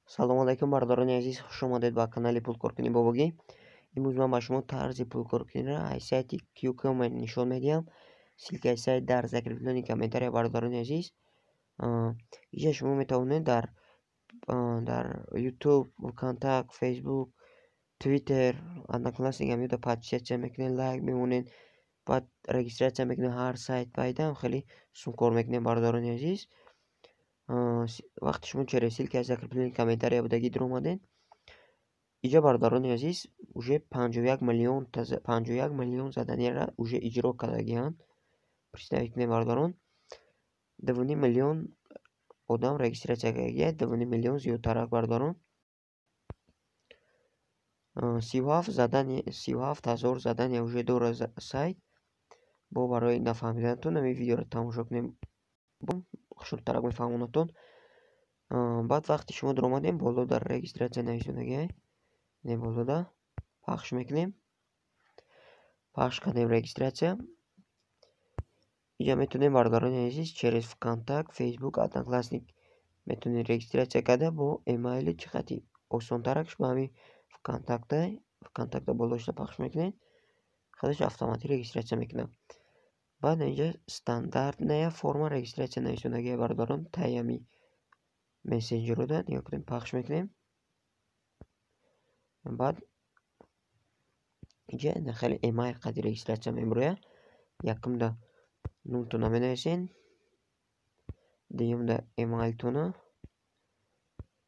Салому алайкум, бародарони азиз, хуш омадед ба канали Пулкоркунӣ Бобогӣ. Имрӯз ман ба шумо тарзи пулкоркуниро аз сайти Qcoin нишон медиҳам. Ссылкаи сайт дар закреплённый комментария, бародарони азиз. Инҷа шумо метавонед дар YouTube, ВКонтакт, Facebook, Twitter, Одноклассник ҳамиёда подписаться мекунед, лайк мемонед, баъд регистрация мекунед, ҳар сайт пайдам хеле сум кор мекунед, бародарони азиз. Вақте шумо через ссылкаи закреплённый комментария будагӣ дуромадед, инҷа, бародарони азиз, уже 51 миллион заданияро уже иҷро кардагианд. Представить кунед, бародарон, 2,5 миллион одам регистрация кардагия, 2,5 миллион зиёдтарак, бародарон. 37 задания, 37 ҳазор задания уже дорад сайт. Бо барои нафаҳмиданатон ҳамин видеоро тамошо кунем, хушнудтарак мефаҳмонатон. Баъд вақте шумо дуромадем, боло дар регистрация нависондагиай, не, болода пахш мекунем. Пахш кардем регистрация. Инҷа метавонем, бародарони азиз, через ВКонтакт, Facebook, Одноклассник метавонед регистрация карда бо эмайли чӣ хати осонтаракш ба ҳамин ВКонтакта, ВКонтакта болошта пахш мекунед, худаш автоматик регистрация мекунад. Баъд инҷа стандартная форма регистрация нависондагиай, бародарон, таи ҳамин мессенҷерода нигоҳ кунем, пахш мекунем. Баъд инҷа хеле эмайл қади регистрация мебурояд. Якумда номтона менависед, дуюмда эмайлтона,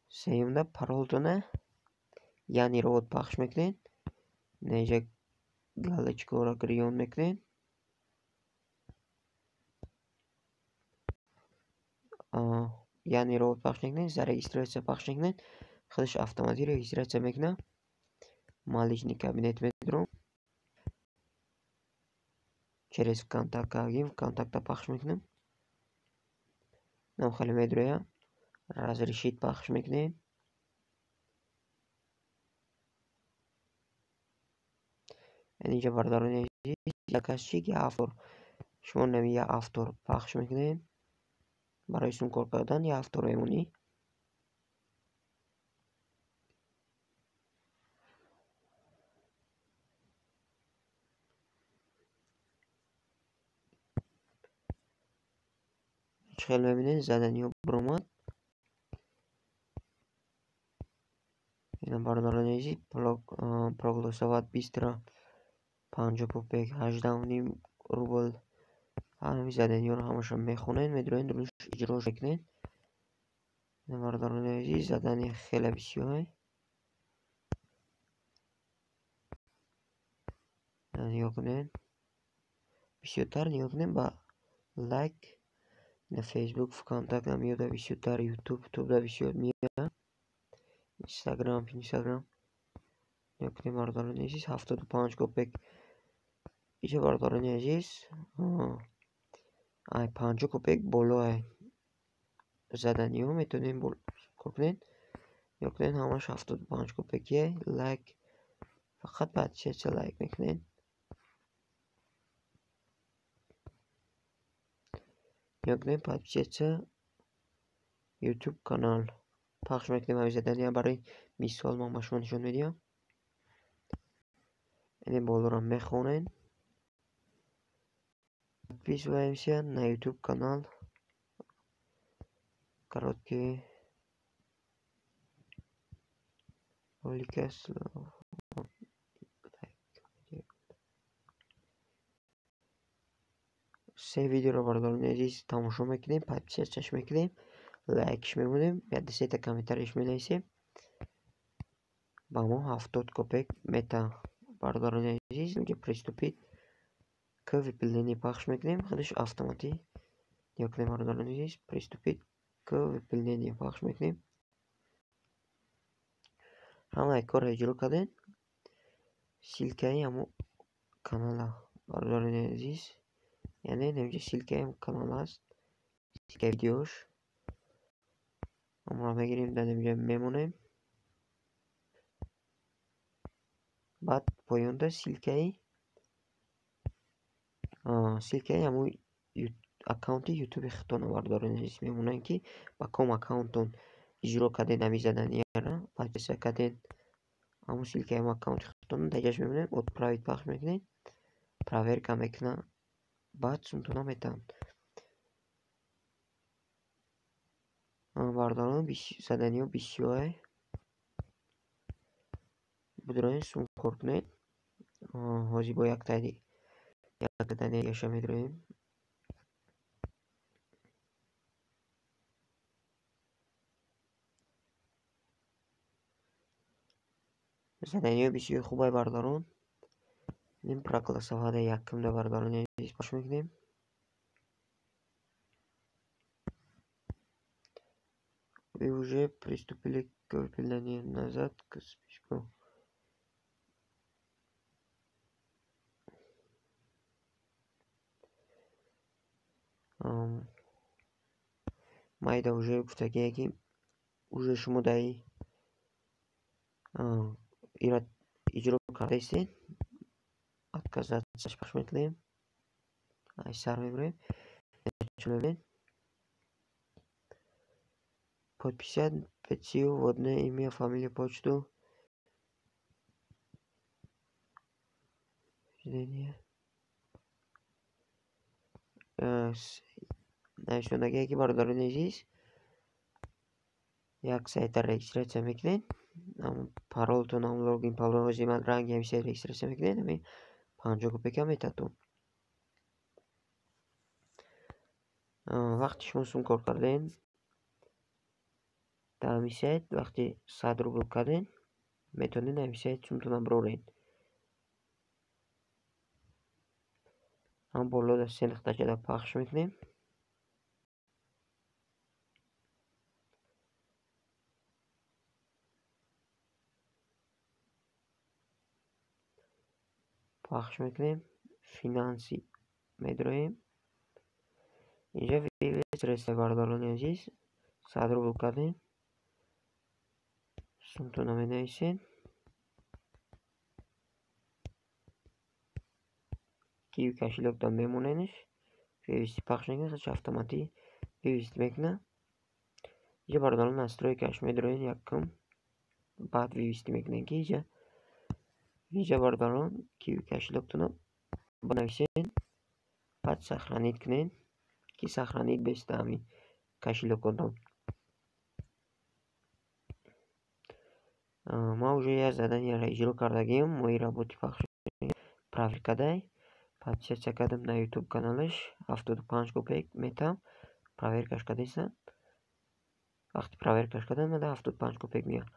сеюмда паролтона, яъне робот пахш мекунед, инҷа галочкаро гирён мекунед. Яъне робот пахш мекунед, зарегистрация пахш мекунед, худаш автоматик регистрация мекунад. Ман личный кабинет медурам. Через ВКонтакт кардем, ВКонтакта пахш мекунем. Нам хеле медурояд. Разрешить пахш мекунем. Инҷа, бародарони азиз, заказчик я автор. Шумо нами я автор пахш мекунед. Барои сум кор кардан я автор мемонӣ. Чӣ хел мебинед, заданиҳо баромад. Ина, бародарони азиз, проголосовать быстро 50 копек, 18,5 рубл. Ҳамин заданиҳоро ҳамаша мехонед, медуроед, рӯш иҷро мекунед. Ина, бародарони азиз, задания хеле бисёр. Нигоҳ кунед. Бисёртар нигоҳ кунед ба лайк на Facebook, ВКонтакт меояд бисёртар, YouTube, ютубда бисёр меояд. Instagram, Instagram. Нигоҳ кунед, бародарони азиз, 75 копек. Инҷа, бародарони азиз, ай 50 копек боло ай заданиҳо метавонед кор кунед. Нигоҳ кунед, ҳамаш 75 копекие. Лайк фақат подписаться лайк мекунед. Нигоҳ кунед, подписаться YouTube канал пахш мекунем ҳамин задания. Барои мисол ман ба шумо нишон медиҳам. Ин болоро мехонед. Подписываемся на YouTube канал. Короткий ролики. Се видеоро, бародарони азиз, тамошо мекунем, подписаться мекунем, лайкш мемонем, як ду сета комментарияш менависем. Ба мо 70 копек мета. Бародарони азиз, инҷа приступить к выполнению пахш мекунем, худаш автоматик. Нигоҳ кунем, бародарони азиз, приступить к выполнению пахш мекунем. Ҳамаи корро иҷро кардем. Ссылкаи ҳамон канала, бародарони азиз, яъне инҷа ссылкаи канал аст, ссылкаи видеош. Ҳамонро мегирем, дар инҷа мемонем. Баъд поёнда ссылкаи ҳамон аккаунти ютуби худтонро, бародарони азиз, мемонанд, ки ба ком аккаунтон Иҷро кардед ҳамин заданияро, подписка кардед, ҳамун ссылкаи ҳамун аккаунти худтон дар ҷояш мемонед, отправить пахш мекунед, проверка мекунад, баъд сумтона метаванд. Бародарон, заданиҳо бисёре. Бидроен, сум кор кунед. Ҳозир бо як задания дигаша медроем. Заданиҳои бисёри хубай, бародарон. Ин проголосовада якумда, бародарони азиз, пахш мекунем. Вы уже приступили к выполнению, назад к списку. Майда уже гуфтагие ки уже шумо даи ира иҷро кардаистед. Отказаться пахш мекунем. Ай сар мебарем. Мебинед? Подписать петицию, вводное имя, фамилию, почту. Нависондагие ки, бародарони азиз, як сайта регистрация мекунед, паролтон, ҳамун логин парол, ҳозир ман ранги ҳамин сайт регистрация мекунед, ҳамин 50 копейка метатон. Вақте шумо сум кор кардем дар ҳамин сайт, вақте 100 рубл кардем, метавонед ҳамин сайт сумтона бироред. Ҳам боло дар се нуқтачада пахш мекунем. Пахш мекунем, финанси медроем. Инҷа вывод средства, бародарони азиз, 100 рубл кардем. Сумтона менависед. Киви кошелёктон мемонедш. Вывести пахш мекунед, худш автоматӣ вывести мекунад. Инҷа, бародарон, настройкаш медроед якум, баъд вывести мекунед, ки инҷа, бародарон, киви кошелёктонро бинависед, баъд сохранить кунед, ки сохранить беста ҳамин кошелёкотон. Ман уже як заданияро иҷро кардагиам, мои работи пахш проверкадай. Подписаться кардам на YouTube каналаш, 75 копеек метам. Проверкаш кардеста. Вақти проверкаш кардам, мада 75 копеек меяд.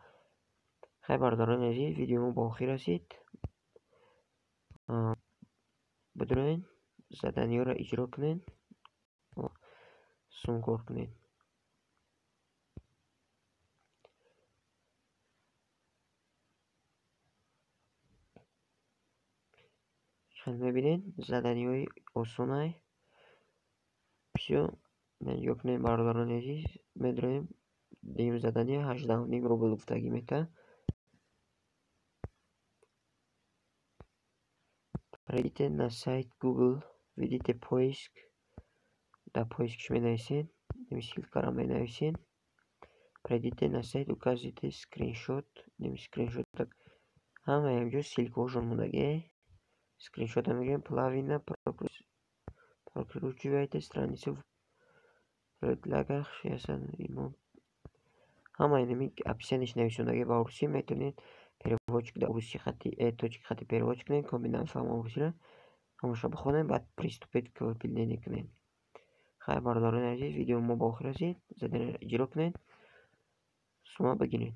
Хай, бародарони азиз, видеои мо ба охир расид. Бидроен, заданиҳоро иҷро кунед, сум кор кунед. Хел мебинед, заданиҳои осонай. Всё, нигоҳ кунед, бародарони азиз, медроем дуюм задания 18,5 рубл гуфтагӣ мета. Пройдите на сайт Google, введите поиск. Дар поискш менависед, ними ссылкаро менависед. Пройдите на сайт, указывайте скриншот, ними скриншот ҳамаи ҳамҷо ссылкаҳошон мондагие. Скриншота мегирем, плавно прокручивайте страницу в предлагах. Ҳамаи ними описанияш нависондагие ба урусӣ, метавонед переводчик дар урусӣ хати тоҷики хати переводчик кунед, комил нафаҳмам урусиро, ҳамаша бихонед, баъд приступить к выполнению кунед. Хайр, бародарони азиз, видеои мо ба охир расид. Заданияро иҷро кунед, сума бигиред.